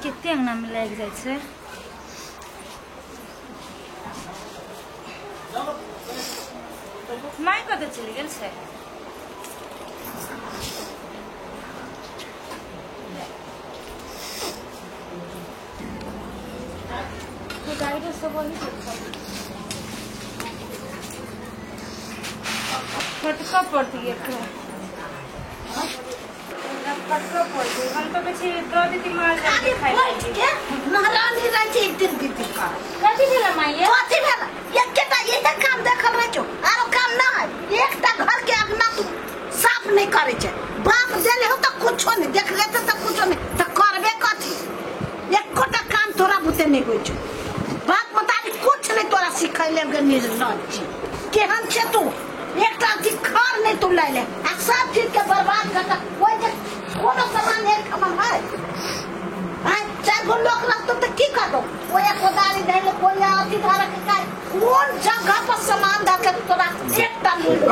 कते अंगना में लागि जाइ छै। माय कतऽ चलि गेल छै? गाइडो सब वही फटका पड़ती एकरा, फटका पड़ती। हम तो कहै छी दऽ देती माल जाल के खाइ के। महारानी रहै छै एक दिन बीती कर। कथी भेल माइये? कथी भेल? एकेटा इहे काम देखल रहै छौ, आरो काम ना है। एकटा घर के अंगना तू साफ नहीं करे छै। बाप देले हो तो कुछो नहीं, देख लेते तो कुछो नहीं, तो करबे कथी? एकोटा काम तोरा बुते नहीं होइ छौ। बाप मतारी कुछ नहीं तोरा सिखैले के निर्लज छी। केहन छै तू? एकटा अथी खर नहीं तू लैले आ सब चीज के बर्बाद करता। ओइ जे कोनो सामान एक ठमन है, आँय चारि गो लोक रहतो तऽ की करतो? कोई कोदारी धैले, कोई अथी धर के काय कोन जगह पर सामान धर के तोरा एकटा लूरि।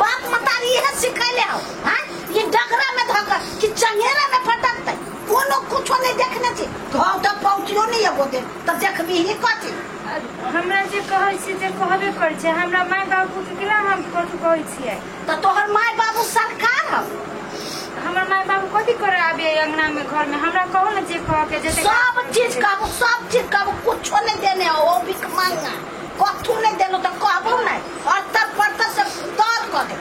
बाप मतारी इहे सिखैले हौ। आँय ई डगरा में धर के कि चंगेरा में फटकतै? कोनो कुछो नहीं देखने छी। घर तऽ पहुँचियो नहीं एगो दिन तऽ देखबीही कथी? हमरा जे कहै छी जे कहबे करै छै। हमरा माय बाबू के केना हम कथी कहै छियै? तऽ तोहर माय बाबू सरकार हौ। हमर माय बाबू कथी करे आबे अंगना में घर में? हमरा कहो ने जे कह के जते सब चीज कहबो, सब चीज कहबो। कुछो नहीं देने हो, ओ भीख मांगना कथू नहीं देलो तऽ कहबो नहीं। और तब परतर से तर कऽ दे।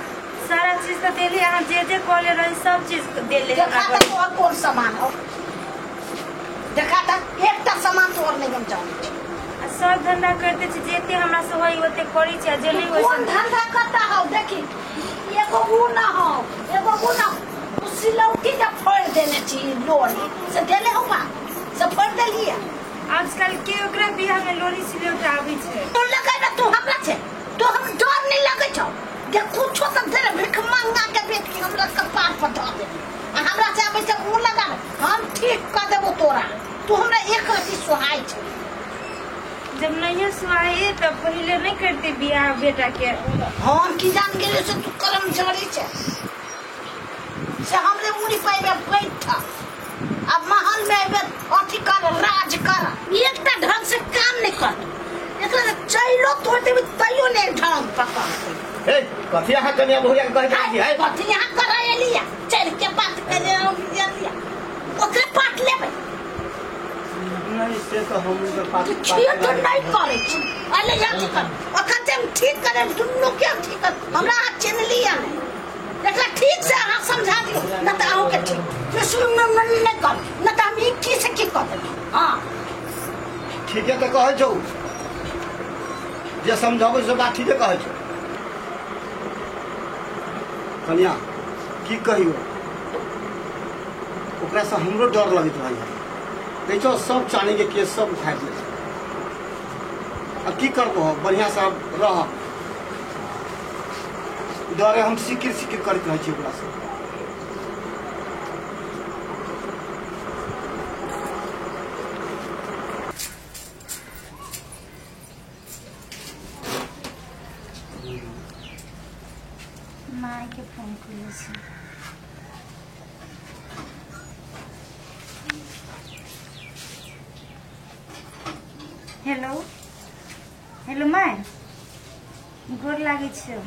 सारा चीज तऽ देली अहाँ, जे जे कहले रही सब चीज देले। देखा हमरा तऽ तोहर कोन सामान हो, देखा तऽ एकटा सामान तोहर नहीं हम जानै छी। सब धंधा करते छी, जेते हमरा से होई ओते करै छी, आ जे नहीं होई कोन धंधा करता हो? देखी एगो ऊ ना हो, एगो ऊ ना हो। सिलौटी जब फोड़ देने छी लोरी से देले हो बा से फोड़ देलिए। आजकल के ओकरा बियाह में लोरी सिलौट आबै छै? तू लगै ना तू हमरा छै, तो हम डर नहीं लगै छौ। जे कुछो तऽ दे भीख मंगा के बेच के हमरा कपार पर धऽ दे आ हमरा से आबै छै मुँह लगाबे, हम ठीक कऽ देबो तोरा। तू हमरा एक रति सोहाय छै। जब नहीं सुहाई तब पहले नहीं करते बियाह बेटा के। हम की जान गेलियो से तू कर्मचारी छै से हमरे मुड़ी पाइबे बैठ अब महल में अबे अथी कर राज कर। एकटा ढंग से काम नहीं कर, एकरा चैलो तोड़ देबी तैयो नहीं ढंग पकड़तै। ए कथी अहाँ कनिया बहुरिया के कहै छी? है कथी यहाँ करै एलिया? चढ़ के बात करे एलिया, ओकरे पाट लेबै। नहीं से तो हम के पास तू ठीक तो नहीं करे छी। अले यहाँ कर अखन हम ठीक करे दुनू के ठीक कर। हमरा हाथ चिन्ह लिया नहीं, एकरा ठीक से अहाँ समझा दियौ न तऽ अहूँ के ठीक नहीं कर न तऽ हम ई की से की कर देबै। हाँ ठीके तऽ कहै छौ, जे समझाबै से बात ठीके कहै छौ। कनिया की कहियो, ओकरा से हमरो डर लगैत रहै। देखो सब चानी के केस सब उठा दिए। अब की करबो, बढ़िया से रह। डरे हम सिकिर सिकिर करैत रहै छी ओकरा से। माय के फोन करै छी। हेलो हेलो my, गोर लागै छियौ,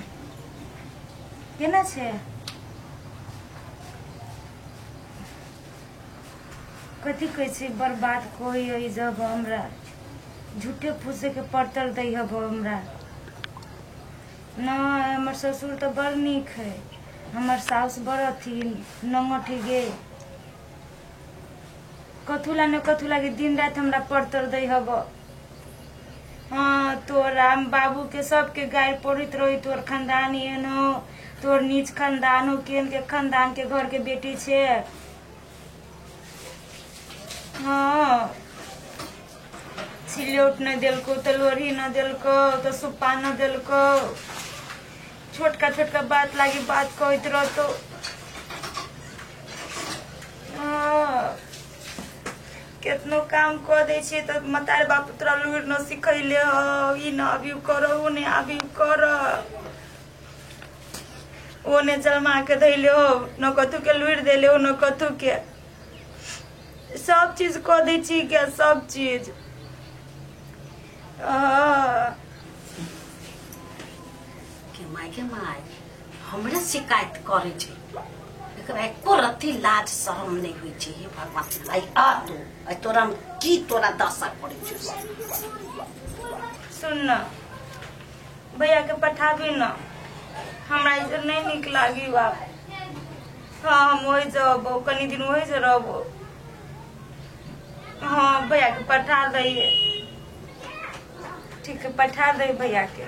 केना छै? कथी कहै छै बर्बाद कहै है जब हमरा झूठे फूसे के पड़तल दै हब हमरा। न हमर ससुर तऽ बड़ नीक है, हमर साउस बड़ अथी नंगठ गे, कथू ला न कथू लागी दिन राति हमरा पड़तल दै हब। हाँ तोरा बाबू के सबके गारि पड़ैत रही, तोर खानदान एहन हो, तोर नीच खानदान हो, केहन के खानदान के घर के बेटी छे। हाँ सिलौट न देलको तो लोढ़ी न देलको तो सुप्पा न देलको, छोटका छोटका बात लागी बात कहैत रहतो। हाँ केतनो काम कऽ दै छियै तऽ मतार बाप तोरा लुरि न सिखैले हौ, ई न अभी कर ओ ने अभी कर, ओ ने जलमा के धैले हो, न कथू के लुरि देले हो न कथू के। सब चीज कऽ दै छी क्या सब चीज। के my के my हमरे शिकायत करे छै, एकरा एको रत्ती लाज शरम नहीं होइ छै। हे भगवान, आइ आ तू, आइ तोरा हम की तोरा दशा करे छै। सुन न भैया के पठाबी न, हमरा इधर नहीं निक लागी बाप। हाँ हम वही जबो कनी दिन वही से रहबो। हाँ भैया के पठा दइए, ठीक है पठा दे भैया के।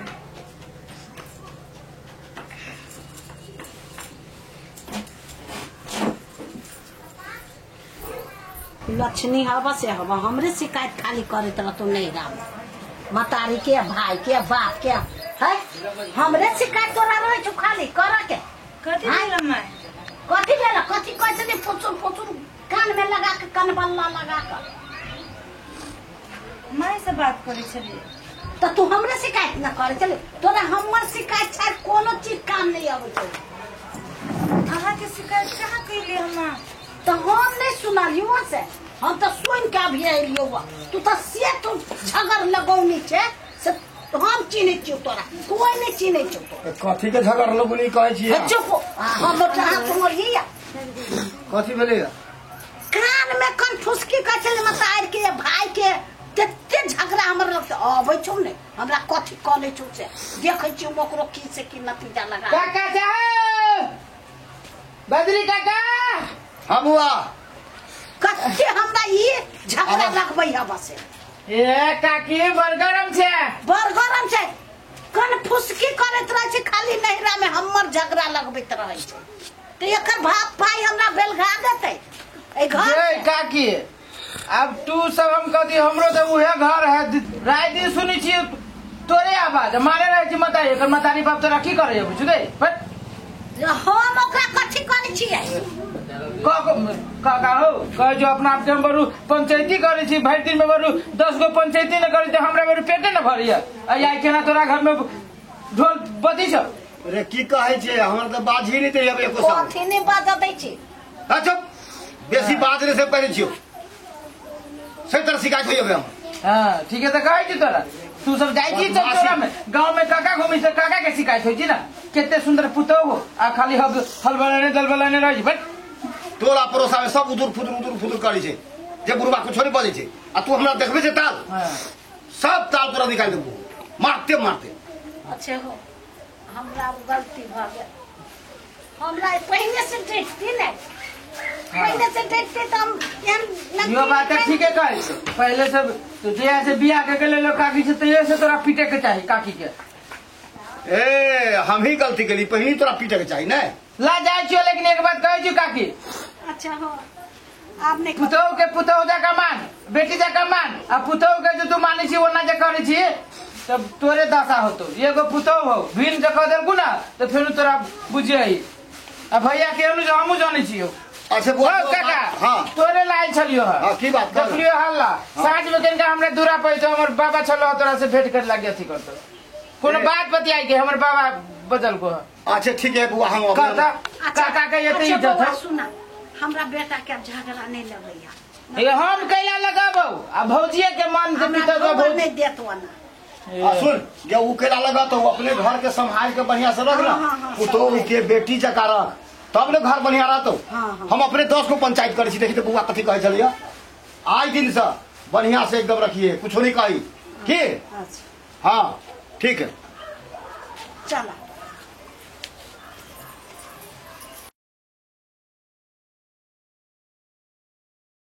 लक्ष्मी हवा से हवा हमरे शिकायत खाली करैत रहतो नहीं राम मतारी के भाई के बाप के है हमरे शिकायत तोरा रहै छौ खाली कर के। कथी भेल माय? कथी भेल? कथी कहै छै ने फुसुर फुसुर कान में लगा के कनबल्ला लगा के माय से बात करै छलियै त तू हमरे शिकायत न करै छले। तोरा हमर शिकायत छै कोनो चीज काम नहीं आबै छौ। अहाँ के शिकायत कहाँ कैलियै हम? तो हम नहीं सुनलियो से, हम तो सुन के अभी एलियो। तू तो से तू झगड़ लगौनी छे से हम चिन्है छियौ तोरा, कोई नहीं चिन्है छौ तोरा। कथी के झगड़ लगौनी कहै छियै? चुप, हम हाथ मोड़िए। कथी भेलै? कान में कनफुसकी कहै छलै मतार के भाई के तेते झगड़ा हमर लग अबै छौ ने, हमरा कथी कहै छौ से देखै छियौ ओकरो की से की नतीजा लगा। काका साहब, बद्री काका। हाँ बुआ, कते हमरा ई झगड़ा लगबै हवा से। ए काकी बड़ गरम छै, बड़ गरम छै। कनफुसकी करैत रहै छै खाली नहिरा में हमर झगड़ा लगबैत रहै छै। तो एकर बाप भाई हमरा बेलघा देतै ए घर। ए काकी अब तू सब हम कथी हमरो तो उहे घर है। रात दिन सुनै छियै तोरे आवाज मारे रहै छी मतारी। एकर मतारी बाप तोरा की करै बुझ गई? हम ओकरा कथी करै छियै? काका हो कहे जो अपना आप के हम बरू पंचायती करे छी, भरि दिन में बरू 10 गो पंचायती न करे हमरा बरू पेटे न भरिया। आई केना तोरा घर में ढोल बदी छ? अरे की कहै छै, हमरा त बाजी नहीं दै एको शब्द। कथी नहीं बाज दै छी? अच्छा बेसी बाजने से पहले छियो से तरह शिकायत होइए हम। हां ठीक है त कहै छी तोरा तू सब जाइ छी चौरा में गांव में काका घूमी से काका के शिकायत होई छी ना। केते सुंदर पुतोह हो आ खाली हल बनेने दल बनेने रहै छी। बट टोला पड़ोसा में सब उदुर फुदुर करै छै जे बुढ़बा कुछो नहीं बजै छै आ तू हमरा देखबै छै ताल। सब ताल तोरा निकालि देबो मारते मारते। अच्छा हो हमरा गलती भ गेल, हमरा पहिने से देखती ने, पहले से देखते त हम एहन यो बात ठीक है कहै छै। पहले से तो जे से बियाह के गेलै लोग काकी से तैयो से तोरा पीटे के चाही काकी के। ए हम ही गलती केली, पहिनी तोरा पीटे के चाही ने। ला जाइ छियो लेकिन एक बात कहै छी काकी। अच्छा हो आप नहीं पुतोह के पुतोह जका मान, बेटी जका मान आ पुतोह के जो तू मानै छी ओना जे करै छी तब तोरे दशा होतो। एगो पुतोह हो भीन जे कह देलकू ना त फेर तोरा बुझियही। आ भैया के जो हमहू जानै छियो। अच्छा बुआ काका। हां तोरे लायल छलियो। हां की बात देखलियो हल्ला साँझ में कनिका हमरा दूरा पे हमर बाबा छलो तोरा से भेंट करे लागी अथी करतो कोनो बात बतियाई के हमर बाबा बदल को। अच्छा ठीक है बुआ हम काका काका के एते इज्जत है। सुना हमरा बेटा के अब झगड़ा नहीं लगैया। ए हम कैला लगाबौ आ भौजिए के मन से मिटत भौजी नहीं देत वना। आ सुन जे उ कैला लगा तो अपने घर के संभाल के बढ़िया से रख ना, पुतोह के बेटी जका रख तब ने घर बढ़िया रहतो। हम अपने 10 को पंचायत करै छी। देखी त बुआ कथी कहै छलिया आज दिन से बढ़िया से एकदम रखिए कुछो नहीं कही की। अच्छा हाँ ठीक है चला।